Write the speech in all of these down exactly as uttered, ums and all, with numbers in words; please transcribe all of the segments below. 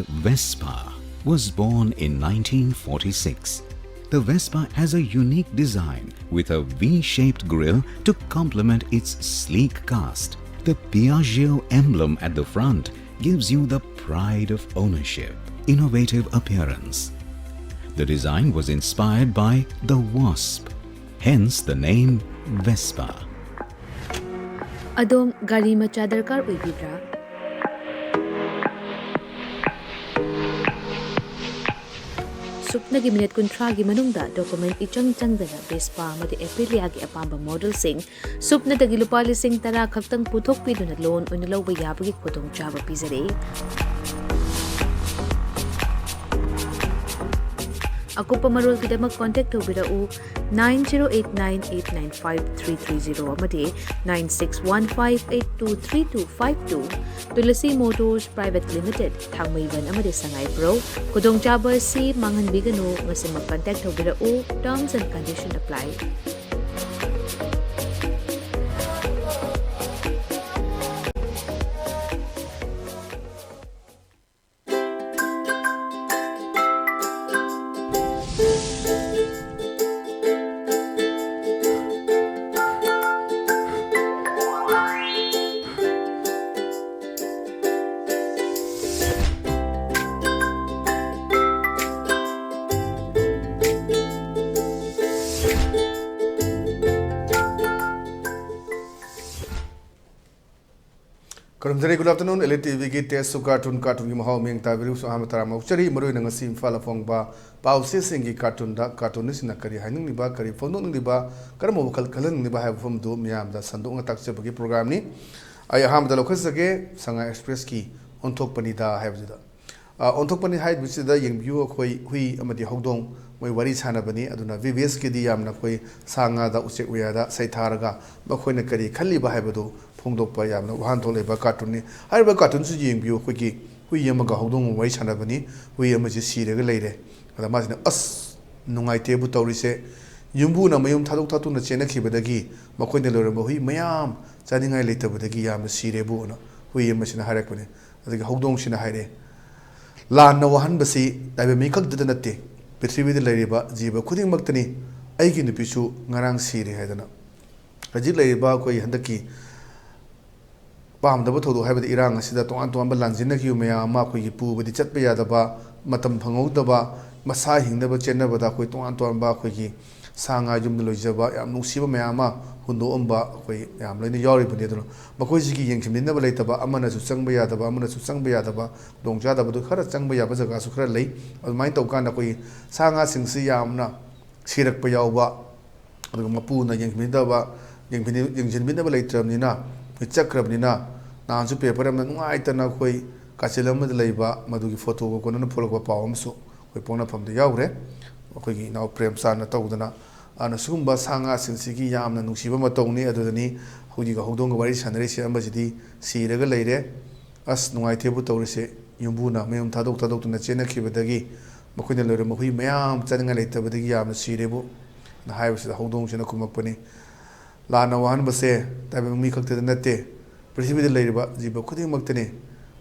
Vespa was born in nineteen forty-six. The Vespa has a unique design with a V-shaped grille to complement its sleek cast. The Piaggio emblem at the front gives you the pride of ownership, innovative appearance. The design was inspired by the wasp, hence the name Vespa. ꯑꯗꯣꯝ ꯒꯥꯔꯤ ꯃꯆꯥ ꯗꯔꯀꯥꯔ ꯑꯣꯏꯕꯤꯕ꯭ꯔꯥ? ꯁꯨꯞꯅꯒꯤ minute ꯀꯨꯟꯊ꯭ꯔꯥꯒꯤ ꯃꯅꯨꯡꯗ document ꯏꯆꯪ ꯆꯪꯗꯅ Vespa ꯑꯃꯗꯤ ꯑꯦꯄ꯭ꯔꯤꯂꯤꯌꯥꯒꯤ ꯑꯄꯥꯝꯕ ꯃꯣꯗꯦꯜꯁꯤꯡ ꯁꯨꯞꯅꯗꯒꯤ ꯂꯨꯄꯥ ꯂꯤꯁꯤꯡ ꯇꯔꯥ ꯈꯛꯇꯪ ꯄꯨꯊꯣꯛꯄꯤꯗꯨꯅ ꯂꯣꯟ ꯑꯣꯏꯅ ꯂꯧꯕ ꯌꯥꯕꯒꯤ ꯈꯨꯗꯣꯡꯆꯥꯕ ꯄꯤꯖꯔꯤ꯫ ꯑꯀꯨꯞꯄ ꯃꯔꯣꯜꯒꯤꯗꯃꯛ ꯀꯣꯟꯇꯦꯛ ꯇꯧꯕꯤꯔꯛꯎ, nine zero eight nine eight nine five three three zero ꯑꯃꯗꯤ nine six one five eight two three two five two꯫ Tulsi motors private limited, Thangmeiband ꯑꯃꯗꯤ ꯁꯉꯥꯏꯄ꯭ꯔꯧ꯫ ꯈꯨꯗꯣꯡꯆꯥꯕ ꯑꯁꯤ ꯃꯥꯡꯍꯟꯕꯤꯒꯅꯨ, ꯉꯁꯤꯃꯛ ꯀꯟꯇꯦꯛ ꯇꯧꯕꯤꯔꯛꯎ, terms and condition apply꯫ ꯈꯨꯔꯨꯝꯖꯔꯤ꯫ Good afternoon, L E T ꯚꯤꯒꯤ Taste of Cartoon, ꯀꯥꯔꯇꯨꯟꯒꯤ ꯃꯍꯥꯎ ꯃꯤꯠꯌꯦꯡ ꯇꯥꯕꯤꯔꯤꯕꯁꯨ ꯑꯍꯥꯟꯕ ꯇꯔꯥꯝꯅ ꯑꯣꯛꯆꯔꯤ꯫ ꯃꯔꯨꯑꯣꯏꯅ ꯉꯁꯤ ꯏꯝꯐꯥꯜꯗ ꯐꯣꯡꯕ ꯄꯥꯎꯆꯦꯁꯤꯡꯒꯤ ꯀꯥꯔꯇꯨꯟꯗ ꯀꯥꯔꯇꯨꯟꯅꯤꯁꯤꯡꯅ ꯀꯔꯤ ꯍꯥꯏꯅꯤꯡꯂꯤꯕ, ꯀꯔꯤ ꯐꯣꯡꯗꯣꯛꯅꯤꯡꯂꯤꯕ, ꯀꯔꯝꯕ ꯋꯥꯈꯜ ꯈꯜꯍꯟꯅꯤꯡꯂꯤꯕ ꯍꯥꯏꯕ ꯃꯐꯝꯗꯨ ꯃꯤꯌꯥꯝꯗ ꯁꯟꯗꯣꯛꯅ ꯇꯥꯛꯆꯕꯒꯤ ꯄ꯭ꯔꯣꯒ꯭ꯔꯥꯝꯅꯤ꯫ ꯑꯩ ꯑꯍꯥꯟꯕꯗ ꯂꯧꯈꯠꯆꯒꯦ, ꯁꯉꯥꯏ ꯑꯦꯛꯁꯄ꯭ꯔꯦꯁꯀꯤ ꯑꯣꯟꯊꯣꯛꯄꯅꯤꯗ ꯍꯥꯏꯕꯁꯤꯗ꯫ ꯑ, ꯑꯣꯟꯊꯣꯛꯄꯅꯤ ꯍꯥꯏꯕꯁꯤꯗ ꯌꯦꯡꯕꯤꯌꯨ, ꯑꯩꯈꯣꯏ ꯍꯨꯏ ꯑꯃꯗꯤ ꯍꯧꯗꯣꯡ ꯃꯣꯏ ꯋꯥꯔꯤ ꯁꯥꯟꯅꯕꯅꯤ꯫ ꯑꯗꯨꯅ ꯚꯤ ꯚꯤ ꯑꯦꯁꯀꯤꯗꯤ ꯌꯥꯝꯅ ꯑꯩꯈꯣꯏ ꯁꯥ ꯉꯥꯗ, ꯎꯆꯦꯛ ꯋꯥꯌꯥꯗ ꯁꯩꯊꯥꯔꯒ ꯃꯈꯣꯏꯅ ꯀꯔꯤ ꯈꯜꯂꯤꯕ ꯍꯥꯏꯕꯗꯨ ꯐꯣꯡꯗꯣꯛꯄ ꯌꯥꯝꯅ ꯋꯥꯍꯟꯊꯣꯛ ꯂꯩꯕ ꯀꯥꯔꯇꯨꯟꯅꯤ꯫ ꯍꯥꯏꯔꯤꯕ ꯀꯥꯔꯇꯨꯟꯁꯤ ꯌꯦꯡꯕꯤꯌꯨ, ꯑꯩꯈꯣꯏꯒꯤ ꯍꯨꯏ ꯑꯃꯒ ꯍꯧꯗꯣꯡ ꯑꯃꯒ ꯋꯥꯔꯤ ꯁꯥꯟꯅꯕꯅꯤ꯫ ꯍꯨꯏ ꯑꯃꯁꯤ ꯁꯤꯔꯒ ꯂꯩꯔꯦ꯫ ꯑꯗ ꯃꯥꯁꯤꯅ, "ꯑꯁ, ꯅꯨꯡꯉꯥꯏꯇꯦꯕꯨ ꯇꯧꯔꯤꯁꯦ꯫ ꯌꯨꯝꯕꯨꯅ ꯃꯌꯨꯝ ꯊꯥꯗꯣꯛ ꯊꯥꯗꯣꯛꯅ ꯆꯦꯟꯅꯈꯤꯕꯗꯒꯤ ꯃꯈꯣꯏꯅ ꯂꯣꯏꯔꯝꯕ ꯍꯨꯏ ꯃꯌꯥꯝ ꯆꯥꯅꯤꯡꯉꯥꯏ ꯂꯩꯇꯕꯗꯒꯤ ꯌꯥꯝꯅ ꯁꯤꯔꯦꯕꯨ"ꯅ ꯍꯨꯏ ꯑꯃꯁꯤꯅ ꯍꯥꯏꯔꯛꯄꯅꯤ꯫ ꯑꯗꯒꯤ ꯍꯧꯗꯣꯡꯁꯤꯅ ꯍꯥꯏꯔꯛꯑꯦ, ꯂꯥꯟꯅ ꯋꯥꯍꯟꯕꯁꯤ ꯇꯥꯏꯕꯪ ꯃꯤ ꯈꯛꯇꯗ ꯅꯠꯇꯦ, ꯄ꯭ꯔꯤꯊꯤꯕꯤꯗ ꯂꯩꯔꯤꯕ ꯖꯤꯕ ꯈꯨꯗꯤꯡꯃꯛꯇꯅꯤ꯫ "ꯑꯩꯒꯤ ꯅꯨꯄꯤꯁꯨ ꯉꯔꯥꯡ ꯁꯤꯔꯦ" ꯍꯥꯏꯗꯅ ꯍꯧꯖꯤꯛ ꯂꯩꯔꯤꯕ ꯑꯩꯈꯣꯏ ꯍꯟꯗꯛꯀꯤ ꯄꯥꯝꯗꯕ ꯊꯧꯗꯣꯛ, ꯍꯥꯏꯕꯗꯤ ꯏꯔꯥꯡ ꯑꯁꯤꯗ ꯇꯣꯉꯥꯟ ꯇꯣꯉꯥꯟꯕ ꯂꯥꯟꯖꯦꯟꯅꯈꯤꯕ ꯃꯌꯥꯝ ꯑꯃ ꯑꯩꯈꯣꯏꯒꯤ ꯄꯨꯕꯗꯤ ꯆꯠꯄ ꯌꯥꯗꯕ, ꯃꯇꯝ ꯐꯪꯍꯧꯗꯕ, ꯃꯁꯥ ꯍꯤꯡꯅꯕ ꯆꯦꯟꯅꯕꯗ ꯑꯩꯈꯣꯏ ꯇꯣꯉꯥꯟ ꯇꯣꯉꯥꯟꯕ ꯑꯩꯈꯣꯏꯒꯤ ꯁꯥ ꯉꯥ ꯌꯨꯝꯗ ꯂꯣꯏꯖꯕ ꯌꯥꯝ ꯅꯨꯡꯁꯤꯕ ꯃꯌꯥꯝ ꯑꯃ ꯍꯨꯟꯗꯣꯛꯑꯝꯕ ꯑꯩꯈꯣꯏ ꯃꯌꯥꯝ ꯂꯣꯏꯅ ꯌꯥꯎꯔꯤꯕꯅꯤ꯫ ꯑꯗꯨꯅ ꯃꯈꯣꯏꯁꯤꯒꯤ ꯌꯦꯡꯁꯤꯟꯕꯤꯅꯕ ꯂꯩꯇꯕ, ꯑꯃꯅꯁꯨ ꯆꯪꯕ ꯌꯥꯗꯕ, ꯑꯃꯅꯁꯨ ꯆꯪꯕ ꯌꯥꯗꯕ, ꯈꯨꯗꯣꯡꯆꯥꯗꯕꯗꯨ ꯈꯔ ꯆꯪꯕ ꯌꯥꯕ ꯖꯒꯥꯁꯨ ꯈꯔ ꯂꯩ꯫ ꯑꯗꯨꯃꯥꯏꯅ ꯇꯧꯀꯥꯟꯗ ꯑꯩꯈꯣꯏꯒꯤ ꯁꯥ ꯉꯥꯁꯤꯡꯁꯤ ꯌꯥꯝꯅ ꯁꯤꯔꯛꯄ ꯌꯥꯎꯕ, ꯑꯗꯨꯒ ꯃꯄꯨꯅ ꯌꯦꯡꯁꯤꯟꯕꯤꯗꯕ, ꯌꯦꯡꯁꯤꯟꯕꯤ-, ꯌꯦꯡꯁꯤꯟꯕꯤꯅꯕ ꯂꯩꯇ꯭ꯔꯕꯅꯤꯅ ꯑꯩꯈꯣꯏ ꯆꯠꯈ꯭ꯔꯕꯅꯤꯅ, ꯅꯍꯥꯟꯁꯨ ꯄꯦꯄꯔ ꯑꯃꯗ ꯅꯨꯡꯉꯥꯏꯇꯅ ꯑꯩꯈꯣꯏ ꯀꯥꯆꯤꯟ ꯑꯃꯗ ꯂꯩꯕ ꯃꯗꯨꯒꯤ ꯐꯣꯇꯣꯒ ꯀꯣꯟꯅꯅ ꯐꯣꯂꯛꯄ ꯄꯥꯎ ꯑꯃꯁꯨ ꯑꯩꯈꯣꯏ ꯄꯣꯛꯅꯐꯝꯗ ꯌꯥꯎꯈ꯭ꯔꯦ꯫ ꯑꯩꯈꯣꯏꯒꯤ ꯏꯅꯥꯎ ꯄ꯭ꯔꯦꯝꯆꯥꯟꯅ ꯇꯧꯗꯅ꯫ ꯑꯗꯨꯅ ꯁꯤꯒꯨꯝꯕ ꯁꯥ ꯉꯥꯁꯤꯡꯁꯤꯒꯤ ꯌꯥꯝꯅ ꯅꯨꯡꯁꯤꯕ ꯃꯇꯧꯅꯤ꯫ ꯑꯗꯨꯗꯅꯤ ꯍꯧꯖꯤꯛ ꯍꯧꯗꯣꯡꯒ ꯋꯥꯔꯤ ꯁꯥꯟꯅꯔꯤꯁꯦ, ꯑꯃꯁꯤꯗꯤ ꯁꯤꯔꯒ ꯂꯩꯔꯦ꯫ ꯑꯁ, ꯅꯨꯡꯉꯥꯏꯇꯦꯕꯨ ꯇꯧꯔꯤꯁꯦ꯫ ꯌꯨꯝꯕꯨꯅ ꯃꯌꯨꯝ ꯊꯥꯗꯣꯛ ꯊꯥꯗꯣꯛꯇꯨꯅ ꯆꯦꯟꯅꯈꯤꯕꯗꯒꯤ ꯃꯈꯣꯏꯅ ꯂꯣꯏꯔꯝꯕ ꯍꯨꯏ ꯃꯌꯥꯝ ꯆꯥꯅꯤꯡꯉꯥꯏ ꯂꯩꯇꯕꯗꯒꯤ ꯌꯥꯝꯅ ꯁꯤꯔꯦꯕꯨ, ꯅ ꯍꯥꯏꯕꯁꯤꯗ ꯍꯧꯗꯣꯡꯁꯤꯅ ꯈꯨꯝꯃꯛꯄꯅꯤ, "ꯂꯥꯟꯅ ꯋꯥꯍꯟꯕꯁꯦ ꯇꯥꯏꯕꯪ ꯃꯤ ꯈꯛꯇꯗ ꯅꯠꯇꯦ, ꯄ꯭ꯔꯤꯊꯤꯕꯤꯗ ꯂꯩꯔꯤꯕ ꯖꯤꯕ ꯈꯨꯗꯤꯡꯃꯛꯇꯅꯤ꯫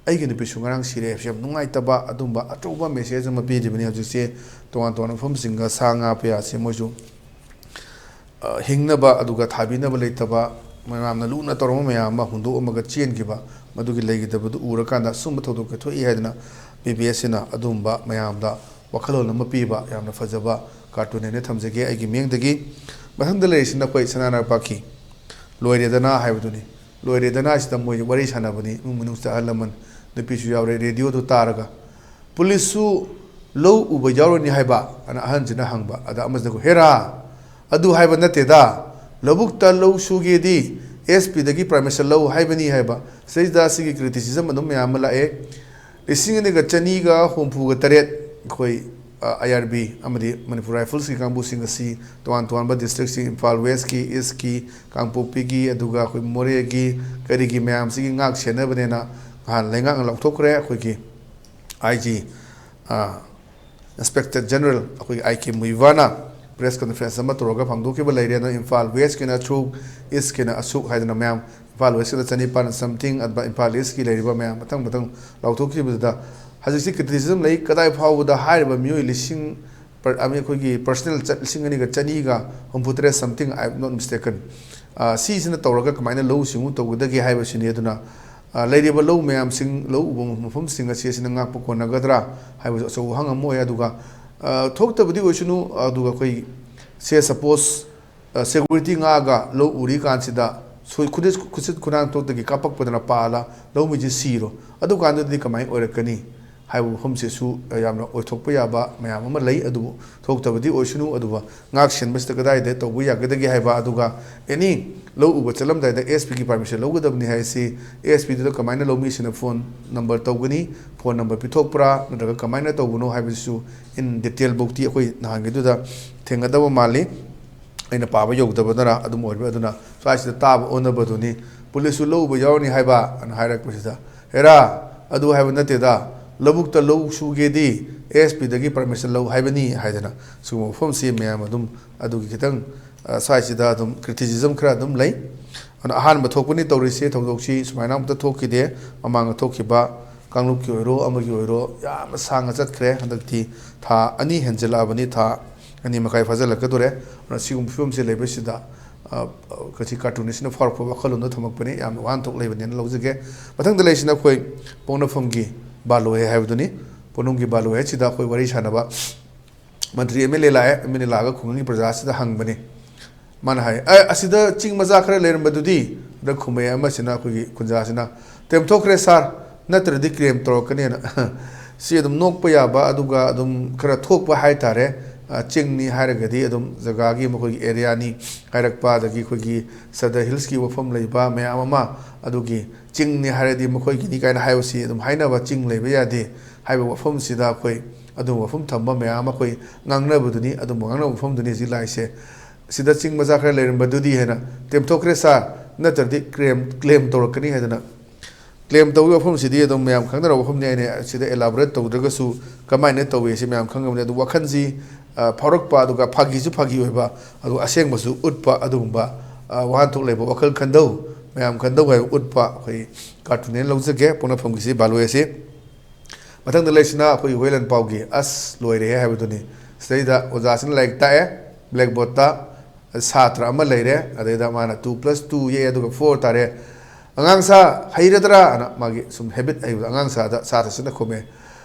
ꯑꯩꯒꯤ ꯅꯨꯄꯤꯁꯨ ꯉꯔꯥꯡ ꯁꯤꯔꯦ" ꯍꯥꯏꯕꯁꯤ ꯌꯥꯝ ꯅꯨꯡꯉꯥꯏꯇꯕ ꯑꯗꯨꯝꯕ ꯑꯆꯧꯕ ꯃꯦꯁꯦꯖ ꯑꯃ ꯄꯤꯔꯤꯕꯅꯤ꯫ ꯍꯧꯖꯤꯛꯁꯦ ꯇꯣꯉꯥꯟ ꯇꯣꯉꯥꯟꯕ ꯃꯐꯝꯁꯤꯡꯒ ꯁꯥ ꯉꯥ ꯀꯌꯥꯁꯦ ꯃꯣꯏꯁꯨ ꯑ, ꯍꯤꯡꯅꯕ ꯑꯗꯨꯒ ꯊꯥꯕꯤꯅꯕ ꯂꯩꯇꯕ, ꯃꯌꯥꯝꯅ ꯂꯨꯅ ꯇꯧꯔꯝꯕ ꯃꯌꯥꯝ ꯑꯃ ꯍꯨꯟꯗꯣꯛꯑꯝꯃꯒ ꯆꯦꯟꯈꯤꯕ, ꯃꯗꯨꯒꯤ ꯂꯩꯈꯤꯗꯕꯗꯨ ꯎꯔꯀꯥꯟꯗ ꯑꯁꯨꯝꯕ ꯊꯧꯗꯣꯛ ꯀꯌꯥ ꯊꯣꯛꯏ ꯍꯥꯏꯗꯅ ꯕꯤ ꯕꯤ ꯑꯦꯁ ꯁꯤꯅ ꯑꯗꯨꯝꯕ ꯃꯌꯥꯝꯗ ꯋꯥꯈꯜꯂꯣꯟ ꯑꯃ ꯄꯤꯕ ꯌꯥꯝꯅ ꯐꯖꯕ ꯀꯥꯔꯇꯨꯟ ꯍꯥꯏꯅ ꯊꯝꯖꯒꯦ ꯑꯩꯒꯤ ꯃꯤꯡꯗꯒꯤ꯫ ꯃꯊꯪꯗ ꯂꯩꯔꯤꯁꯤꯅ ꯑꯩꯈꯣꯏ ꯁꯅꯥ ꯅꯄꯥꯛꯀꯤ ꯂꯣꯏꯔꯦꯗꯅ ꯍꯥꯏꯕꯗꯨꯅꯤ꯫ ꯂꯣꯏꯔꯦꯗꯅ ꯍꯥꯏꯁꯤꯗ ꯃꯣꯏ ꯋꯥꯔꯤ ꯁꯥꯟꯅꯕꯅꯤ, ꯏꯃꯨꯡ ꯃꯅꯨꯡꯁꯤꯗ ꯑꯍꯜ ꯂꯃꯟ, ꯅꯨꯄꯤꯁꯨ ꯌꯥꯎꯔꯦ, ꯔꯦꯗꯤꯑꯣꯗꯨ ꯇꯥꯔꯒ꯫ "ꯄꯨꯂꯤꯁꯁꯨ ꯂꯧ ꯎꯕ ꯌꯥꯎꯔꯅꯤ ꯍꯥꯏꯕ?" ꯑꯅ ꯑꯍꯟꯁꯤꯅ ꯍꯪꯕ꯫ ꯑꯗ ꯑꯃꯁꯤꯅ, "ꯍꯦꯔꯥ, ꯑꯗꯨ ꯍꯥꯏꯕ ꯅꯠꯇꯦꯗ, ꯂꯧꯕꯨꯛꯇ ꯂꯧ ꯁꯨꯒꯦꯗꯤ ꯑꯦꯁ ꯄꯤꯗꯒꯤ ꯄꯔꯃꯤꯁꯟ ꯂꯧ ꯍꯥꯏꯕꯅꯤ" ꯍꯥꯏꯕ꯫ ꯁꯤꯗꯩꯁꯤꯗ ꯑꯁꯤꯒꯤ ꯀ꯭ꯔꯤꯇꯤꯁꯤꯖꯝ ꯑꯗꯨꯝ ꯃꯌꯥꯝ ꯑꯃ ꯂꯥꯛꯑꯦ꯫ ꯂꯤꯁꯤꯡ ꯑꯅꯤꯒ ꯆꯅꯤꯒ ꯍꯨꯝꯐꯨꯒ ꯇꯔꯦꯠ ꯑꯩꯈꯣꯏ, ꯑ, ꯑꯥꯏ ꯑꯥꯔ ꯕꯤ ꯑꯃꯗꯤ ꯃꯅꯤꯄꯨꯔ ꯔꯥꯏꯐꯜꯁꯀꯤ ꯀꯥꯡꯕꯨꯁꯤꯡ ꯑꯁꯤ ꯇꯣꯉꯥꯟ ꯇꯣꯉꯥꯟꯕ ꯗꯤꯁꯇ꯭ꯔꯤꯛꯁꯤꯡ, ꯏꯝꯐꯥꯜ ꯋꯦꯁꯀꯤ, ꯏꯁꯀꯤ, ꯀꯥꯡꯄꯣꯛꯄꯤꯒꯤ, ꯑꯗꯨꯒ ꯑꯩꯈꯣꯏ ꯃꯣꯔꯦꯒꯤ ꯀꯔꯤꯒꯤ ꯃꯌꯥꯝꯁꯤꯒꯤ ꯉꯥꯛ ꯁꯦꯟꯅꯕꯅꯦꯅ ꯅꯍꯥꯟ ꯂꯩꯉꯥꯛꯅ ꯂꯥꯎꯊꯣꯛꯈ꯭ꯔꯦ꯫ ꯑꯩꯈꯣꯏꯒꯤ ꯑꯥꯏ ꯖꯤ, ꯑ, ꯏꯟꯁꯄꯦꯛꯇꯔ ꯖꯦꯅꯔꯦꯜ ꯑꯩꯈꯣꯏꯒꯤ ꯑꯥꯏ ꯀꯦ ꯃꯨꯏꯕꯥꯅ ꯄ꯭ꯔꯦꯁ ꯀꯟꯐꯔꯦꯟꯁ ꯑꯃ ꯇꯧꯔꯒ ꯐꯣꯡꯗꯣꯛꯈꯤꯕ ꯂꯩꯔꯦ꯫ ꯑꯗꯣ ꯏꯝꯐꯥꯜ ꯋꯦꯁꯀꯤꯅ ꯑꯁꯨꯛ, ꯏꯁꯀꯤꯅ ꯑꯁꯨꯛ ꯍꯥꯏꯗꯅ ꯃꯌꯥꯝ, ꯏꯝꯐꯥꯜ ꯋꯦꯁꯀꯤꯅ ꯆꯅꯤꯄꯥꯟ something, ꯑꯗꯨꯒ ꯏꯝꯐꯥꯜ ꯏꯁꯀꯤ ꯂꯩꯔꯤꯕ ꯃꯌꯥꯝ ꯃꯊꯪ ꯃꯊꯪ ꯂꯥꯎꯊꯣꯛꯈꯤꯕꯗꯨꯗ ꯍꯧꯖꯤꯛꯁꯤ ꯀ꯭ꯔꯤꯇꯤꯁꯤꯖꯝ ꯂꯩ, ꯀꯗꯥꯏ ꯐꯥꯎꯕꯗ ꯍꯥꯏꯔꯤꯕ ꯃꯤꯑꯣꯏ ꯂꯤꯁꯤꯡ, per- I mean, ꯑꯩꯈꯣꯏꯒꯤ ꯄꯔꯁꯅꯦꯜ ꯆꯠ ꯂꯤꯁꯤꯡ ꯑꯅꯤꯒ ꯆꯅꯤꯒ ꯍꯨꯝꯐꯨꯇꯔꯦꯠ something, I am not mistaken, ꯁꯤꯁꯤꯅ ꯇꯧꯔꯒ ꯀꯃꯥꯏꯅ ꯂꯧꯎ ꯁꯤꯡꯎ ꯇꯧꯒꯗꯒꯦ ꯍꯥꯏꯕꯁꯤꯅꯤ꯫ ꯑꯗꯨꯅ ꯂꯩꯔꯤꯕ ꯂꯧ ꯃꯌꯥꯝꯁꯤꯡ, ꯂꯧ ꯎꯕ ꯃꯐꯝꯁꯤꯡ ꯑꯁꯤ ꯑꯁꯤꯅ ꯉꯥꯛꯄ ꯀꯣꯟꯅꯒꯗ꯭ꯔꯥ ꯍꯥꯏꯕꯁꯨ ꯑꯆꯧꯕ ꯋꯥꯍꯪ ꯑꯃ ꯑꯣꯏ꯫ ꯑꯗꯨꯒ ꯊꯣꯛꯇꯕꯗꯤ ꯑꯣꯏꯁꯅꯨ, ꯑꯗꯨꯒ ꯑꯩꯈꯣꯏ, ꯁꯦ ꯁꯄꯣꯁ, ꯁꯦꯀ꯭ꯌꯨꯔꯤꯇꯤ ꯉꯥꯛꯑꯒ ꯂꯧ ꯎꯔꯤ ꯀꯥꯟꯁꯤꯗ ꯈꯨꯠꯁꯤꯠ ꯈꯨꯅꯥꯡꯊꯣꯛꯇꯒꯤ ꯀꯥꯞꯄꯛꯄꯗꯅ ꯄꯥꯜꯂ ꯂꯧꯃꯤꯁꯤ ꯁꯤꯔꯣ, ꯑꯗꯨꯀꯥꯟꯗꯗꯤ ꯀꯃꯥꯏꯅ ꯑꯣꯏꯔꯛꯀꯅꯤ ꯍꯥꯏꯕ ꯋꯥꯐꯝꯁꯤꯁꯨ ꯌꯥꯝꯅ ꯑꯣꯏꯊꯣꯛꯄ ꯌꯥꯕ ꯃꯌꯥꯝ ꯑꯃ ꯂꯩ꯫ ꯑꯗꯨꯕꯨ ꯊꯣꯛꯇꯕꯗꯤ ꯑꯣꯏꯁꯅꯨ, ꯑꯗꯨꯒ ꯉꯥꯛ ꯁꯦꯟꯕꯁꯤꯗ ꯀꯗꯥꯏꯗ ꯇꯧꯕ ꯌꯥꯒꯗꯒꯦ ꯍꯥꯏꯕ, ꯑꯗꯨꯒ ꯑꯦꯅꯤ ꯂꯧ ꯎꯕ ꯆꯠꯂꯝꯗꯥꯏꯗ ꯑꯦꯁ ꯄꯤꯒꯤ ꯄꯥꯔꯃꯤꯁꯟ ꯂꯧꯒꯗꯕꯅꯤ ꯍꯥꯏꯁꯤ, ꯑꯦꯁ ꯄꯤꯗꯨꯗ ꯀꯃꯥꯏꯅ ꯂꯧꯃꯤꯁꯤꯅ ꯐꯣꯟ ꯅꯝꯕꯔ ꯇꯧꯒꯅꯤ, ꯐꯣꯟ ꯅꯝꯕꯔ ꯄꯤꯊꯣꯛꯄ꯭ꯔꯥ ꯅꯠꯇ꯭ꯔꯒ ꯀꯃꯥꯏꯅ ꯇꯧꯕꯅꯣ ꯍꯥꯏꯕꯁꯤꯁꯨ in detail ꯕꯨꯛꯇꯤ ꯑꯩꯈꯣꯏ ꯅꯍꯥꯟꯒꯤꯗꯨꯗ ꯊꯦꯡꯅꯗꯕ ꯃꯥꯜꯂꯤ꯫ ꯑꯩꯅ ꯄꯥꯕ ꯌꯧꯗꯕꯗꯅ ꯑꯗꯨꯝ ꯑꯣꯏꯔꯤꯕ꯫ ꯑꯗꯨꯅ ꯁ꯭ꯋꯥꯏꯁꯤꯗ ꯇꯥꯕ ꯑꯣꯟꯅꯕꯗꯨꯅꯤ꯫ ꯄꯨꯂꯤꯁꯁꯨ ꯂꯧ ꯎꯕ ꯌꯥꯎꯔꯅꯤ ꯍꯥꯏꯕ ꯑꯅ ꯍꯥꯏꯔꯛꯄꯁꯤꯗ, ꯍꯦꯔꯥ, ꯑꯗꯨ ꯍꯥꯏꯕ ꯅꯠꯇꯦꯗ, ꯂꯧꯕꯨꯛꯇ ꯂꯧ ꯁꯨꯒꯦꯗꯤ ꯑꯦꯁ ꯄꯤꯗꯒꯤ ꯄꯔꯃꯤꯁꯟ ꯂꯧ ꯍꯥꯏꯕꯅꯤ ꯍꯥꯏꯗꯅ ꯁꯤꯒꯨꯝꯕ ꯋꯥꯐꯝꯁꯤ ꯃꯌꯥꯝ ꯑꯗꯨꯝ ꯑꯗꯨꯒꯤ ꯈꯤꯇꯪ, ꯑ, ꯁ꯭ꯋꯥꯏꯁꯤꯗ ꯑꯗꯨꯝ ꯀ꯭ꯔꯤꯇꯤꯁꯤꯖꯝ ꯈꯔ ꯑꯗꯨꯝ ꯂꯩ꯫ ꯑꯗꯨꯅ ꯑꯍꯥꯟꯕ ꯊꯣꯛꯄꯅꯤ ꯇꯧꯔꯤꯁꯤ, ꯊꯧꯗꯣꯛꯁꯤ ꯁꯨꯃꯥꯏꯅ ꯑꯃꯨꯛꯇ ꯊꯣꯛꯈꯤꯗꯦ꯫ ꯃꯃꯥꯡꯗ ꯊꯣꯛꯈꯤꯕ ꯀꯥꯡꯂꯨꯞꯀꯤ ꯑꯣꯏꯔꯣ ꯑꯃꯒꯤ ꯑꯣꯏꯔꯣ ꯌꯥꯝꯅ ꯁꯥꯡꯅ ꯆꯠꯈ꯭ꯔꯦ꯫ ꯍꯟꯗꯛꯇꯤ ꯊꯥ ꯑꯅꯤ ꯍꯦꯟꯖꯜꯂꯛꯑꯕꯅꯤ, ꯊꯥ ꯑꯅꯤ ꯃꯈꯥꯏ ꯐꯥꯖꯤꯜꯂꯛꯀꯗꯣꯔꯦ꯫ ꯑꯗꯨꯅ ꯁꯤꯒꯨꯝꯕ ꯐꯤꯕꯝꯁꯤ ꯂꯩꯕꯁꯤꯗ, ꯑ, ꯀꯁꯤ ꯀꯥꯔꯇꯨꯅꯤꯁꯅ ꯐꯥꯎꯔꯛꯄ ꯋꯥꯈꯜꯂꯣꯟꯗꯣ ꯊꯝꯃꯛꯄꯅꯤ, ꯌꯥꯝꯅ ꯋꯥꯍꯟꯊꯣꯛ ꯂꯩꯕꯅꯦꯅ ꯂꯧꯖꯒꯦ꯫ ꯃꯊꯪꯗ ꯂꯩꯁꯤꯅ ꯑꯩꯈꯣꯏ ꯄꯣꯛꯅꯐꯝꯒꯤ ꯕꯥꯂꯣꯏ ꯍꯥꯏꯕꯗꯨꯅꯤ꯫ ꯄꯣꯛꯅꯐꯝꯒꯤ ꯕꯥꯂꯣꯏ ꯍꯥꯏꯁꯤꯗ ꯑꯩꯈꯣꯏ ꯋꯥꯔꯤ ꯁꯥꯟꯅꯕ ꯃꯟꯇ꯭ꯔꯤ ꯑꯦꯝ ꯑꯦꯜ ꯑꯦ ꯂꯥꯛꯑꯦ꯫ ꯑꯦꯝ ꯑꯦꯜ ꯑꯦ ꯂꯥꯛꯑꯒ ꯈꯨꯡꯒꯪꯒꯤ ꯄ꯭ꯔꯖꯥꯁꯤꯗ ꯍꯪꯕꯅꯤ꯫ ꯃꯥꯅ ꯍꯥꯏ, "ꯑꯦ, ꯑꯁꯤꯗ ꯆꯤꯡ ꯃꯆꯥ ꯈꯔ ꯂꯩꯔꯝꯕꯗꯨꯗꯤ?" ꯑꯗ ꯈꯨꯝꯃꯛꯑꯦ ꯑꯃꯁꯤꯅ, ꯑꯩꯈꯣꯏꯒꯤ ꯈꯨꯟꯖꯥꯁꯤꯅ, "ꯇꯦꯝꯊꯣꯛꯈ꯭ꯔꯦ ꯁꯥꯔ, ꯅꯠꯇ꯭ꯔꯗꯤ ꯀ꯭ꯂꯦꯝ ꯇꯧꯔꯛꯀꯅꯦꯅ"꯫ ꯁꯤ ꯑꯗꯨꯝ ꯅꯣꯛꯄ ꯌꯥꯕ, ꯑꯗꯨꯒ ꯑꯗꯨꯝ ꯈꯔ ꯊꯣꯛꯄ ꯍꯥꯏꯇꯥꯔꯦ꯫ ꯑ, ꯆꯤꯡꯅꯤ ꯍꯥꯏꯔꯒꯗꯤ ꯑꯗꯨꯝ ꯖꯒꯥꯒꯤ ꯃꯈꯣꯏꯒꯤ ꯑꯦꯔꯤꯌꯥꯅꯤ ꯍꯥꯏꯔꯛꯄ, ꯑꯗꯒꯤ ꯑꯩꯈꯣꯏꯒꯤ ꯁꯗꯔ ꯍꯤꯜꯁꯀꯤ ꯋꯥꯐꯝ ꯂꯩꯕ ꯃꯌꯥꯝ ꯑꯃ, ꯑꯗꯨꯒꯤ ꯆꯤꯡꯅꯤ ꯍꯥꯏꯔꯗꯤ ꯃꯈꯣꯏꯒꯤꯅꯤ ꯀꯥꯏꯅ ꯍꯥꯏꯕꯁꯤ ꯑꯗꯨꯝ ꯍꯥꯏꯅꯕ, ꯆꯤꯡ ꯂꯩꯕ ꯌꯥꯗꯦ ꯍꯥꯏꯕ ꯋꯥꯐꯝꯁꯤꯗ ꯑꯩꯈꯣꯏ ꯑꯗꯨꯝꯕ ꯋꯥꯐꯝ ꯊꯝꯕ ꯃꯌꯥꯝ ꯑꯃ ꯑꯩꯈꯣꯏ ꯉꯥꯡꯅꯕꯗꯨꯅꯤ, ꯑꯗꯨꯝꯕ ꯉꯥꯡꯅꯕ ꯋꯥꯐꯝꯗꯨꯅꯤ ꯍꯧꯖꯤꯛ ꯂꯥꯛꯏꯁꯦ꯫ "ꯁꯤꯗ ꯆꯤꯡ ꯃꯆꯥ ꯈꯔ ꯂꯩꯔꯝꯕꯗꯨꯗꯤ?" ꯍꯥꯏꯅ, "ꯇꯦꯝꯊꯣꯛꯈ꯭ꯔꯦ ꯁꯥꯔ, ꯅꯠꯇ꯭ꯔꯗꯤ ꯀ꯭ꯂꯦꯝ, ꯀ꯭ꯂꯦꯝ ꯇꯧꯔꯛꯀꯅꯤ" ꯍꯥꯏꯗꯅ꯫ ꯀ꯭ꯂꯦꯝ ꯇꯧꯕꯒꯤ ꯋꯥꯐꯝꯁꯤꯗꯤ ꯑꯗꯨꯝ ꯃꯌꯥꯝ ꯈꯪꯅꯔꯕ ꯋꯥꯐꯝꯅꯤ, ꯑꯩꯅ ꯁꯤꯗ ꯏꯂꯥꯕꯣꯔꯦꯠ ꯇꯧꯗ꯭ꯔꯒꯁꯨ ꯀꯃꯥꯏꯅ ꯇꯧꯏ ꯁꯤ ꯃꯌꯥꯝ ꯈꯪꯉꯕꯅꯤ꯫ ꯑꯗꯨ ꯋꯥꯈꯜꯁꯤ, ꯑ, ꯐꯥꯎꯔꯛꯄ, ꯑꯗꯨꯒ ꯐꯥꯒꯤꯁꯨ ꯐꯥꯒꯤ ꯑꯣꯏꯕ, ꯑꯗꯨꯒ ꯑꯁꯦꯡꯕꯁꯨ ꯎꯠꯄ, ꯑꯗꯨꯒꯨꯝꯕ, ꯑ, ꯋꯥꯍꯟꯊꯣꯛ ꯂꯩꯕ ꯋꯥꯈꯜ ꯈꯟꯗꯧ, ꯃꯌꯥꯝ ꯈꯟꯗꯧ ꯍꯥꯏꯕ ꯎꯠꯄ ꯑꯩꯈꯣꯏ ꯀꯥꯔꯇꯨꯟꯅꯦꯅ ꯂꯧꯖꯒꯦ ꯄꯣꯛꯅꯐꯝꯒꯤꯁꯤ ꯕꯥꯂꯣꯏ ꯑꯁꯤ꯫ ꯃꯊꯪꯗ ꯂꯩꯁꯤꯅ ꯑꯩꯈꯣꯏꯒꯤ ꯍꯨꯏꯂꯟ ꯄꯥꯎꯒꯤ ꯑꯁ ꯂꯣꯏꯔꯦꯍꯦ ꯍꯥꯏꯕꯗꯨꯅꯤ꯫ ꯁꯤꯗꯩꯗ ꯑꯣꯖꯥꯁꯤꯅ ꯂꯥꯏꯔꯤꯛ ꯇꯥꯛꯑꯦ, ꯕ꯭ꯂꯦꯛꯕꯣꯔꯗꯇ ꯁꯥꯇ꯭ꯔ ꯑꯃ ꯂꯩꯔꯦ, ꯑꯗꯩꯗ ꯃꯥꯅ two plus two ꯌꯦꯛꯑꯦ, ꯑꯗꯨꯒ four ꯇꯥꯔꯦ꯫ "ꯑꯉꯥꯡ ꯁꯥ, ꯍꯩꯔꯗ꯭ꯔꯥ?" ꯑꯅ ꯃꯥꯒꯤ ꯁꯨꯝ ꯍꯦꯕꯤꯠ ꯍꯩꯕꯗꯣ, ꯑꯉꯥꯡ ꯁꯥꯗ ꯁꯥꯇ꯭ꯔꯁꯤꯅ ꯈꯨꯝꯃꯦ,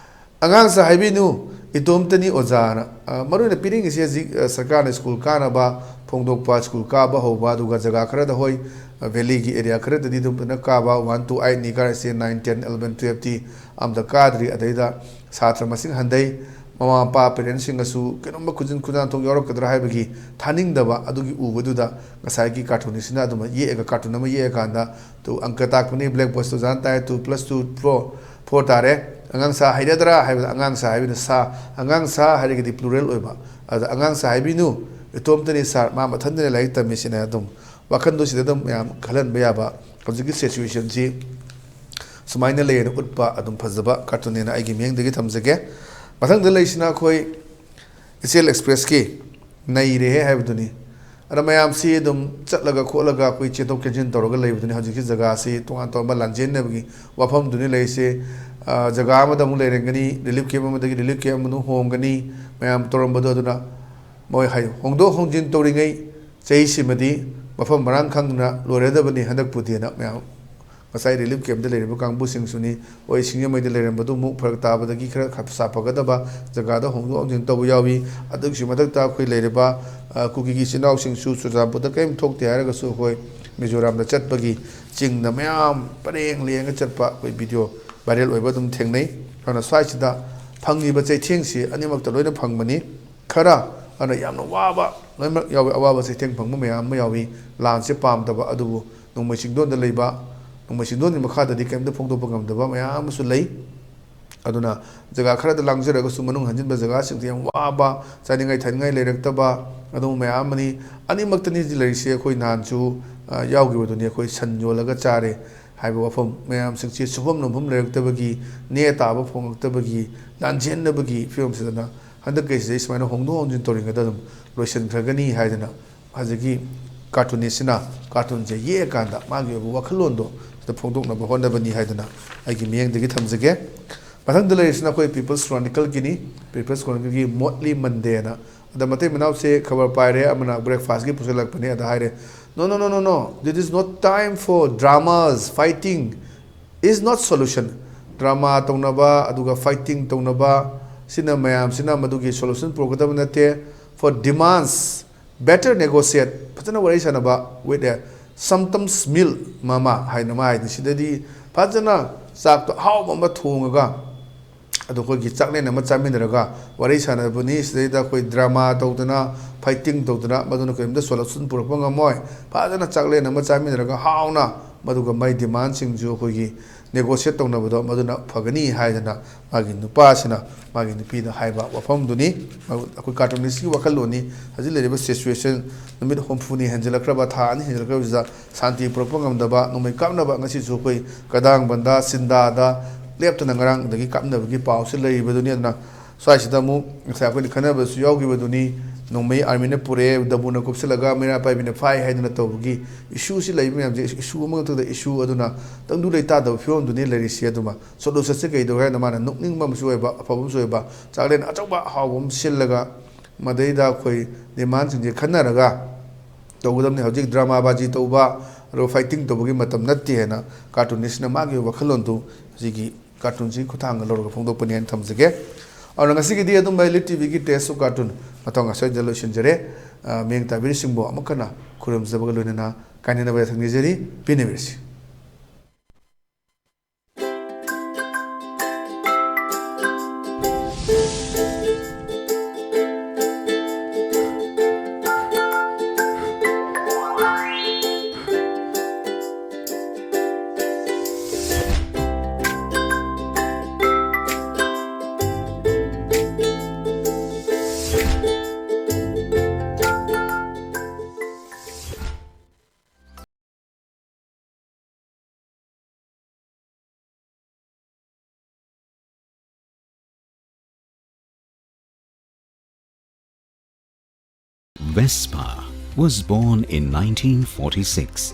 "ꯑꯉꯥꯡ ꯁꯥ ꯍꯥꯏꯕꯤꯅꯨ, ꯏꯇꯣꯝꯇꯅꯤ ꯑꯣꯖꯥꯅ"꯫ ꯑ, ꯃꯔꯨꯑꯣꯏꯅ ꯄꯤꯅꯤꯡꯉꯤꯁꯦ ꯍꯧꯖꯤꯛ, ꯑ, ꯁꯔꯀꯥꯔꯅ ꯁ꯭ꯀꯨꯜ ꯀꯥꯅꯕ ꯐꯣꯡꯗꯣꯛꯄ, ꯁ꯭ꯀꯨꯜ ꯀꯥꯕ ꯍꯧꯕ, ꯑꯗꯨꯒ ꯖꯒꯥ ꯈꯔꯗ, ꯍꯣꯏ, ꯑ, ꯚꯦꯂꯤꯒꯤ ꯑꯦꯔꯤꯌꯥ ꯈꯔꯗꯗꯤ ꯑꯗꯨꯝ ꯐꯖꯅ ꯀꯥꯕ, one to eight ꯅꯤ ꯀꯥꯔꯤꯁꯦ, nine, ten, eleven, twelve T ꯑꯝꯇ ꯀꯥꯗ꯭ꯔꯤ, ꯑꯗꯩꯗ ꯁꯥꯇ꯭ꯔ ꯃꯁꯤꯡ ꯍꯟꯊꯩ, ꯃꯃꯥ ꯃꯄꯥ, ꯄꯦꯔꯦꯟꯁꯁꯤꯡꯅꯁꯨ ꯀꯩꯅꯣꯝꯃ ꯈꯨꯖꯤꯟ ꯈꯨꯖꯥꯟꯊꯣꯡ ꯌꯥꯎꯔꯛꯀꯗ꯭ꯔꯥ ꯍꯥꯏꯕꯒꯤ ꯊꯥꯅꯤꯡꯗꯕ ꯑꯗꯨꯒꯤ ꯎꯕꯗꯨꯗ ꯉꯁꯥꯏꯒꯤ ꯀꯥꯔꯇꯨꯅꯤꯁꯁꯤꯅ ꯑꯗꯨꯝ ꯌꯦꯛꯑꯒ, ꯀꯥꯔꯇꯨꯟ ꯑꯃ ꯌꯦꯛꯑꯀꯥꯟꯗ, "ꯇꯨ ꯑꯪꯀ ꯇꯥꯛꯄꯅꯤ, ꯕ꯭ꯂꯦꯛ ꯕꯣꯔꯗ ꯑꯣꯖꯥꯅ ꯇꯥꯛꯑꯦ, two plus two four, four ꯇꯥꯔꯦ꯫ ꯑꯉꯥꯡ ꯁꯥ ꯍꯩꯔꯗ꯭ꯔꯥ?" ꯍꯥꯏꯕꯗ ꯑꯉꯥꯡ ꯁꯥ ꯍꯥꯏꯕꯅ ꯁꯥ, ꯑꯉꯥꯡ ꯁꯥ ꯍꯥꯏꯔꯒꯗꯤ ꯄ꯭ꯂꯨꯔꯦꯜ ꯑꯣꯏꯕ, ꯑꯗ "ꯑꯉꯥꯡ ꯁꯥ ꯍꯥꯏꯕꯤꯅꯨ, ꯏꯇꯣꯝꯇꯅꯤ ꯁꯥꯔ, ꯃꯥ ꯃꯊꯟꯇꯅꯤ ꯂꯥꯏꯔꯤꯛ ꯇꯝꯃꯤꯁꯤꯅ" ꯑꯗꯨꯝ ꯋꯥꯈꯟꯗꯣ ꯁꯤꯗ ꯑꯗꯨꯝ ꯃꯌꯥꯝ ꯈꯜꯍꯟꯕ ꯌꯥꯕ ꯍꯧꯖꯤꯛꯀꯤ ꯁꯤꯆꯨꯋꯦꯁꯟꯁꯤ ꯁꯨꯃꯥꯏꯅ ꯂꯩꯌꯦꯅ ꯎꯠꯄ ꯑꯗꯨꯝ ꯐꯖꯕ ꯀꯥꯔꯇꯨꯟꯅꯦꯅ ꯑꯩꯒꯤ ꯃꯤꯠꯌꯦꯡꯗꯒꯤ ꯊꯝꯖꯒꯦ꯫ ꯃꯊꯪꯗ ꯂꯩꯁꯤꯅ ꯑꯩꯈꯣꯏ ꯏꯆꯦꯜ ꯑꯦꯛꯁꯄ꯭ꯔꯦꯁꯀꯤ "ꯅꯩꯔꯦꯍꯦ" ꯍꯥꯏꯕꯗꯨꯅꯤ꯫ ꯑꯗ ꯃꯌꯥꯝꯁꯤ ꯑꯗꯨꯝ ꯆꯠꯂꯒ ꯈꯣꯠꯂꯒ ꯑꯩꯈꯣꯏ ꯆꯦꯟꯊꯣꯛ ꯆꯦꯟꯁꯤꯟ ꯇꯧꯔꯒ ꯂꯩꯕꯗꯨꯅꯤ꯫ ꯍꯧꯖꯤꯛꯀꯤ ꯖꯒꯥꯁꯤ ꯇꯣꯉꯥꯟ ꯇꯣꯉꯥꯟꯕ ꯂꯥꯟꯖꯦꯟꯅꯕꯒꯤ ꯋꯥꯐꯝꯗꯨꯅꯤ ꯂꯩꯔꯤꯁꯦ꯫ ꯑ, ꯖꯒꯥ ꯑꯃꯗ ꯑꯃꯨꯛ ꯂꯩꯔꯝꯒꯅꯤ, ꯔꯤꯂꯤꯐ ꯀꯦꯝꯞ ꯑꯃꯗꯒꯤ ꯔꯤꯂꯤꯐ ꯀꯦꯝꯞ ꯑꯃꯗ ꯍꯣꯡꯒꯅꯤ, ꯃꯌꯥꯝ ꯇꯧꯔꯝꯕꯗꯣ꯫ ꯑꯗꯨꯅ ꯃꯣꯏ ꯍꯥꯏ, ꯍꯣꯡꯗꯣꯛ ꯍꯣꯡꯖꯤꯟ ꯇꯧꯔꯤꯉꯩ ꯆꯍꯤꯁꯤꯃꯗꯤ ꯃꯐꯝ ꯃꯔꯥꯡ ꯈꯪꯗꯅ ꯂꯣꯏꯔꯗꯕꯅꯤ ꯍꯟꯗꯛꯄꯨꯗꯤꯅ ꯃꯌꯥꯝ ꯉꯁꯥꯏ ꯔꯤꯂꯤꯐ ꯀꯦꯝꯞꯇ ꯂꯩꯔꯤꯕ ꯀꯥꯡꯕꯨꯁꯤꯡꯁꯨꯅꯤ꯫ ꯍꯣꯏ, ꯁꯤꯡꯖꯃꯩꯗ ꯂꯩꯔꯝꯕꯗꯨ ꯑꯃꯨꯛ ꯐꯔꯛ ꯇꯥꯕꯗꯒꯤ ꯈꯔ ꯈ-, ꯁꯥꯐꯒꯗꯕ ꯖꯒꯥꯗ ꯍꯣꯡꯗꯣꯛ ꯍꯣꯡꯖꯤꯟ ꯇꯧꯕ ꯌꯥꯎꯏ꯫ ꯑꯗꯨꯒꯤꯁꯨ ꯃꯊꯛꯇ ꯑꯩꯈꯣꯏ ꯂꯩꯔꯤꯕ, ꯑ, ꯀꯨꯀꯤꯒꯤ ꯏꯆꯤꯟ ꯏꯅꯥꯎꯁꯤꯡꯁꯨ ꯆꯨꯔꯆꯥꯟꯄꯨꯔꯗ ꯀꯔꯤꯝ ꯊꯣꯛꯇꯦ ꯍꯥꯏꯔꯒꯁꯨ ꯑꯩꯈꯣꯏ ꯃꯤꯖꯣꯔꯥꯝꯗ ꯆꯠꯄꯒꯤ ꯆꯤꯡꯗ ꯃꯌꯥꯝ ꯄꯔꯦꯡ ꯂꯦꯡꯉ ꯆꯠꯄ ꯑꯩꯈꯣꯏ ꯚꯤꯗꯤꯑꯣ ꯚꯥꯏꯔꯦꯜ ꯑꯣꯏꯕ ꯑꯗꯨꯝ ꯊꯦꯡꯅꯩ꯫ ꯑꯗꯨꯅ ꯁ꯭ꯋꯥꯏꯁꯤꯗ ꯐꯪꯉꯤꯕ ꯆꯩꯊꯦꯡꯁꯤ ꯑꯅꯤꯃꯛꯇ ꯂꯣꯏꯅ ꯐꯪꯕꯅꯤ꯫ ꯈꯔ ꯑꯗꯨꯅ ꯌꯥꯝꯅ ꯋꯥꯕ ꯂꯣꯏꯅꯃꯛ ꯌꯥꯎꯏ꯫ ꯑꯋꯥꯕ ꯆꯩꯊꯦꯡ ꯐꯪꯕ ꯃꯌꯥꯝ ꯑꯃ ꯌꯥꯎꯏ꯫ ꯂꯥꯟꯁꯦ ꯄꯥꯝꯗꯕ, ꯑꯗꯨꯕꯨ ꯅꯣꯡꯃꯩ ꯆꯤꯡꯗꯣꯟꯗ ꯂꯩꯕ, ꯅꯣꯡꯃꯩ ꯆꯤꯡꯗꯣꯟꯒꯤ ꯃꯈꯥꯗꯗꯤ ꯀꯔꯤꯝꯇ ꯐꯣꯡꯗꯣꯛꯄ ꯉꯝꯗꯕ ꯃꯌꯥꯝ ꯑꯃꯁꯨ ꯂꯩ꯫ ꯑꯗꯨꯅ ꯖꯒꯥ ꯈꯔꯗ ꯂꯥꯡꯖꯔꯒꯁꯨ ꯃꯅꯨꯡ ꯍꯟꯖꯤꯟꯕ ꯖꯒꯥꯁꯤꯡꯗ ꯌꯥꯝ ꯋꯥꯕ, ꯆꯥꯅꯤꯡꯉꯥꯏ ꯊꯛꯅꯤꯡꯉꯥꯏ ꯂꯩꯔꯛꯇꯕ, ꯑꯗꯨꯒꯨꯝꯕ ꯃꯌꯥꯝ ꯑꯃꯅꯤ꯫ ꯑꯅꯤꯃꯛꯇꯅꯤ ꯂꯩꯔꯤꯁꯦ꯫ ꯑꯩꯈꯣꯏ ꯅꯍꯥꯟꯁꯨ, ꯑ, ꯌꯥꯎꯈꯤꯕꯗꯨꯅꯤ꯫ ꯑꯩꯈꯣꯏ ꯁꯟ ꯌꯣꯜꯂꯒ ꯆꯥꯔꯦ ꯍꯥꯏꯕ ꯋꯥꯐꯝ ꯃꯌꯥꯝꯁꯤꯡꯁꯦ ꯁꯨꯐꯝ ꯅꯣꯝꯐꯝ ꯂꯩꯔꯛꯇꯕꯒꯤ, ꯅꯦ ꯇꯥꯕ ꯐꯪꯉꯛꯇꯕꯒꯤ, ꯂꯥꯟꯖꯦꯟꯅꯕꯒꯤ ꯐꯤꯕꯝꯁꯤꯗꯅ ꯍꯟꯗꯛ ꯀꯩꯁꯤꯗ ꯁꯨꯃꯥꯏꯅ ꯍꯣꯡꯗꯣꯛ ꯍꯣꯡꯖꯤꯟ ꯇꯧꯔꯤꯉꯩꯗ ꯑꯗꯨꯝ ꯂꯣꯏꯁꯤꯟꯈ꯭ꯔꯒꯅꯤ ꯍꯥꯏꯗꯅ ꯍꯧꯖꯤꯛꯀꯤ ꯀꯥꯔꯇꯨꯅꯤꯁꯁꯤꯅ ꯀꯥꯔꯇꯨꯟꯁꯦ ꯌꯦꯛꯑꯀꯥꯟꯗ ꯃꯥꯒꯤ ꯑꯣꯏꯕ ꯋꯥꯈꯜꯂꯣꯟꯗꯣ ꯁꯤꯗ ꯐꯣꯡꯗꯣꯛꯅꯕ ꯍꯣꯠꯅꯕꯅꯤ ꯍꯥꯏꯗꯅ ꯑꯩꯒꯤ ꯃꯤꯠꯌꯦꯡꯗꯒꯤ ꯊꯝꯖꯒꯦ꯫ ꯃꯊꯪꯗ ꯂꯩꯔꯤꯁꯤꯅ ꯑꯩꯈꯣꯏ People's Chronicleꯒꯤꯅꯤ꯫ People's Chronicleꯒꯤ Monthly Mondayꯅ꯫ ꯑꯗ ꯃꯇꯩ ꯃꯅꯥꯎꯁꯦ ꯈꯕꯔ ꯄꯥꯏꯔꯦ, ꯑꯃꯅ breakfastꯀꯤ ꯄꯨꯁꯤꯜꯂꯛꯄꯅꯦ꯫ ꯑꯗ ꯍꯥꯏꯔꯦ, "No, no, no, no, no, this is not time for dramas, fighting is not solution." Drama ꯇꯧꯅꯕ, ꯑꯗꯨꯒ fighting ꯇꯧꯅꯕ, ꯁꯤꯅ, ꯃꯌꯥꯝꯁꯤꯅ ꯃꯗꯨꯒꯤ solution ꯄꯨꯔꯛꯀꯗꯕ ꯅꯠꯇꯦ꯫ For demands, better negotiate, ꯐꯖꯅ ꯋꯥꯔꯤ ꯁꯥꯟꯅꯕ with a sumptuous meal, ꯃꯃꯥ ꯍꯥꯏꯅ ꯃꯥ ꯍꯥꯏꯅꯤ꯫ ꯁꯤꯗꯗꯤ ꯐꯖꯅ ꯆꯥꯛꯇꯣ ꯑꯍꯥꯎꯕ ꯑꯃ ꯊꯣꯡꯉꯒ, ꯑꯗꯣ ꯑꯩꯈꯣꯏꯒꯤ ꯆꯥꯛꯂꯦꯟ ꯑꯃ ꯆꯥꯃꯤꯟꯅꯔꯒ ꯋꯥꯔꯤ ꯁꯥꯟꯅꯕꯅꯤ꯫ ꯁꯤꯗꯩꯗ ꯑꯩꯈꯣꯏ drama ꯇꯧꯗꯅ, fighting ꯇꯧꯗꯅ, ꯃꯗꯨꯅ ꯀꯔꯤꯝꯇ solution ꯄꯨꯔꯛꯄ ꯉꯝꯃꯣꯏ꯫ ꯐꯖꯅ ꯆꯥꯛꯂꯦꯟ ꯑꯃ ꯆꯥꯃꯤꯟꯅꯔꯒ ꯍꯥꯎꯅ, ꯃꯗꯨꯒ ꯃꯥꯏ demandꯁꯤꯡꯁꯨ ꯑꯩꯈꯣꯏꯒꯤ negotiate ꯇꯧꯅꯕꯗꯣ, ꯃꯗꯨꯅ ꯐꯒꯅꯤ ꯍꯥꯏꯗꯅ ꯃꯥꯒꯤ ꯅꯨꯄꯥꯁꯤꯅ ꯃꯥꯒꯤ ꯅꯨꯄꯤꯗ ꯍꯥꯏꯕ ꯋꯥꯐꯝꯗꯨꯅꯤ꯫ ꯑꯩꯈꯣꯏ cartoonistꯀꯤ ꯋꯥꯈꯜꯂꯣꯟꯅꯤ꯫ ꯍꯧꯖꯤꯛ ꯂꯩꯔꯤꯕ situation, ꯅꯨꯃꯤꯠ ꯍꯨꯝꯐꯨꯅꯤ ꯍꯦꯟꯖꯜꯂꯛꯈ꯭ꯔꯕ, ꯊꯥ ꯑꯅꯤ ꯍꯦꯟꯖꯜꯂꯛꯈ꯭ꯔꯕꯁꯤꯗ ꯁꯥꯟꯇꯤ ꯄꯨꯔꯛꯄ ꯉꯝꯗꯕ ꯅꯣꯡꯃꯩ ꯀꯥꯞꯅꯕ, ꯉꯁꯤꯁꯨ ꯑꯩꯈꯣꯏ ꯀꯗꯥꯡꯕꯟꯗ, ꯁꯤꯟꯗꯥꯗ ꯂꯦꯞꯇꯅ ꯉꯔꯥꯡꯗꯒꯤ ꯀꯥꯞꯅꯕꯒꯤ ꯄꯥꯎꯁꯤ ꯂꯩꯔꯤꯕꯗꯨꯅꯤ꯫ ꯑꯗꯨꯅ ꯁ꯭ꯋꯥꯏꯁꯤꯗ ꯑꯃꯨꯛ ꯉꯁꯥꯏ ꯑꯩꯈꯣꯏꯅ ꯈꯟꯅꯕꯁꯨ ꯌꯥꯎꯈꯤꯕꯗꯨꯅꯤ, ꯅꯣꯡꯃꯩ armyꯅ ꯄꯨꯔꯛꯑꯦ, ꯗꯕꯨꯅ ꯀꯨꯞꯁꯤꯜꯂꯒ ꯃꯩꯔꯥ ꯄꯥꯏꯕꯤꯅ ꯐꯥꯏ ꯍꯥꯏꯗꯅ ꯇꯧꯕꯒꯤ issueꯁꯤ ꯂꯩꯕ ꯃꯌꯥꯝꯁꯦ, issue ꯑꯃꯒꯤ ꯃꯊꯛꯇ issue꯫ ꯑꯗꯨꯅ ꯇꯪꯗꯨ ꯂꯩꯇꯥꯗꯕ ꯐꯤꯕꯝꯗꯨꯅꯤ ꯂꯩꯔꯤꯁꯤ꯫ ꯑꯗꯨꯃ solutionꯁꯦ ꯀꯩꯗꯧꯒꯦ ꯍꯥꯏꯅ ꯃꯥꯅ ꯅꯣꯛꯅꯤꯡꯕ ꯑꯃꯁꯨ ꯑꯣꯏꯕ, ꯑꯐꯕ ꯑꯃꯁꯨ ꯑꯣꯏꯕ, ꯆꯥꯛꯂꯦꯟ ꯑꯆꯧꯕ ꯑꯍꯥꯎꯕ ꯑꯃ ꯁꯤꯜꯂꯒ ꯃꯗꯩꯗ ꯑꯩꯈꯣꯏ demandꯁꯤꯡꯁꯦ ꯈꯟꯅꯔꯒ ꯇꯧꯒꯗꯕꯅꯤ꯫ ꯍꯧꯖꯤꯛ drama ꯕꯥꯖꯤ ꯇꯧꯕ, ꯑꯗꯨꯒ fighting ꯇꯧꯕꯒꯤ ꯃꯇꯝ ꯅꯠꯇꯦ ꯍꯥꯏꯅ cartoonistꯅ ꯃꯥꯒꯤ ꯋꯥꯈꯜꯂꯣꯟꯗꯨ ꯍꯧꯖꯤꯛꯀꯤ cartoonꯁꯤꯒꯤ ꯈꯨꯠꯊꯥꯡꯗ ꯂꯧꯔꯒ ꯐꯣꯡꯗꯣꯛꯄꯅꯤ ꯍꯥꯏꯅ ꯊꯝꯖꯒꯦ꯫ ꯑꯗꯨꯅ ꯉꯁꯤꯒꯤꯗꯤ ꯑꯗꯨꯝ ꯑꯩ Lit TVꯒꯤ Tales of Cartoon ꯃꯇꯥꯡ ꯑꯁ꯭ꯋꯥꯏꯗ ꯂꯣꯏꯁꯤꯟꯖꯔꯦ꯫ ꯑ, ꯃꯤꯠꯌꯦꯡ ꯇꯥꯕꯤꯔꯤꯁꯤꯡꯕꯨ ꯑꯃꯨꯛ ꯍꯟꯅ ꯈꯨꯔꯨꯝꯖꯕꯒ ꯂꯣꯏꯅꯅ ꯀꯥꯏꯅꯅꯕ ꯌꯥꯊꯪ ꯅꯤꯖꯔꯤ꯫ ꯄꯦꯟꯅꯕꯤꯔꯁꯤ꯫ Vespa was born in nineteen forty-six.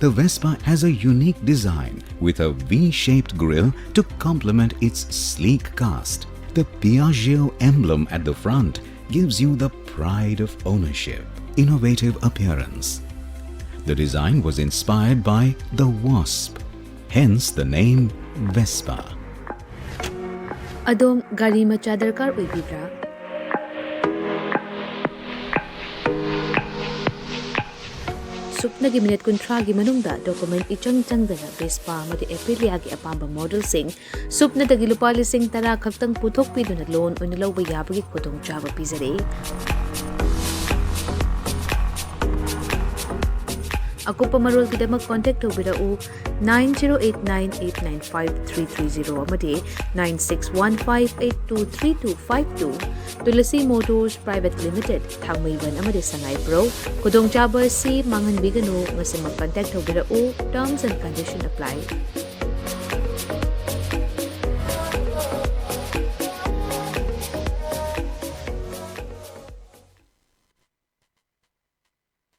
The Vespa has a unique design with a V-shaped grille to complement its sleek cast. The Piaggio emblem at the front gives you the pride of ownership, innovative appearance. The design was inspired by the wasp, hence the name Vespa. ꯑꯗꯣꯝ ꯒꯥꯔꯤ ꯃꯆꯥ ꯗꯔꯀꯥꯔ ꯑꯣꯏꯕꯤꯕ꯭ꯔꯥ? ꯁꯨꯞꯅꯒꯤ minute ꯀꯨꯟꯊ꯭ꯔꯥꯒꯤ ꯃꯅꯨꯡꯗ document ꯏꯆꯪ ꯆꯪꯗꯅ Vespa ꯑꯃꯗꯤ ꯑꯦꯄꯤꯂꯤꯌꯥꯒꯤ ꯑꯄꯥꯝꯕ ꯃꯣꯗꯦꯜꯁꯤꯡ ꯁꯨꯞꯅꯗꯒꯤ ꯂꯨꯄꯥ ꯂꯤꯁꯤꯡ ꯇꯔꯥ ꯈꯛꯇꯪ ꯄꯨꯊꯣꯛꯄꯤꯗꯨꯅ ꯂꯣꯟ ꯑꯣꯏꯅ ꯂꯧꯕ ꯌꯥꯕꯒꯤ ꯈꯨꯗꯣꯡꯆꯥꯕ ꯄꯤꯖꯔꯤ꯫ ꯑꯀꯨꯞꯄ ꯃꯔꯣꯜꯒꯤꯗꯃꯛ ꯀꯣꯟꯇꯦꯛ ꯇꯧꯕꯤꯔꯛꯎ nine zero eight nine eight nine five three three zero ꯑꯃꯗꯤ nine six one five eight two three two five two꯫ Tulsi motors private limited, Thangmeiband ꯑꯃꯗꯤ ꯁꯉꯥꯏꯄ꯭ꯔꯧ꯫ ꯈꯨꯗꯣꯡꯆꯥꯕ ꯑꯁꯤ ꯃꯥꯡꯍꯟꯕꯤꯒꯅꯨ꯫ ꯉꯁꯤꯃꯛ ꯀꯟꯇꯦꯛ ꯇꯧꯕꯤꯔꯛꯎ꯫ Terms and condition apply꯫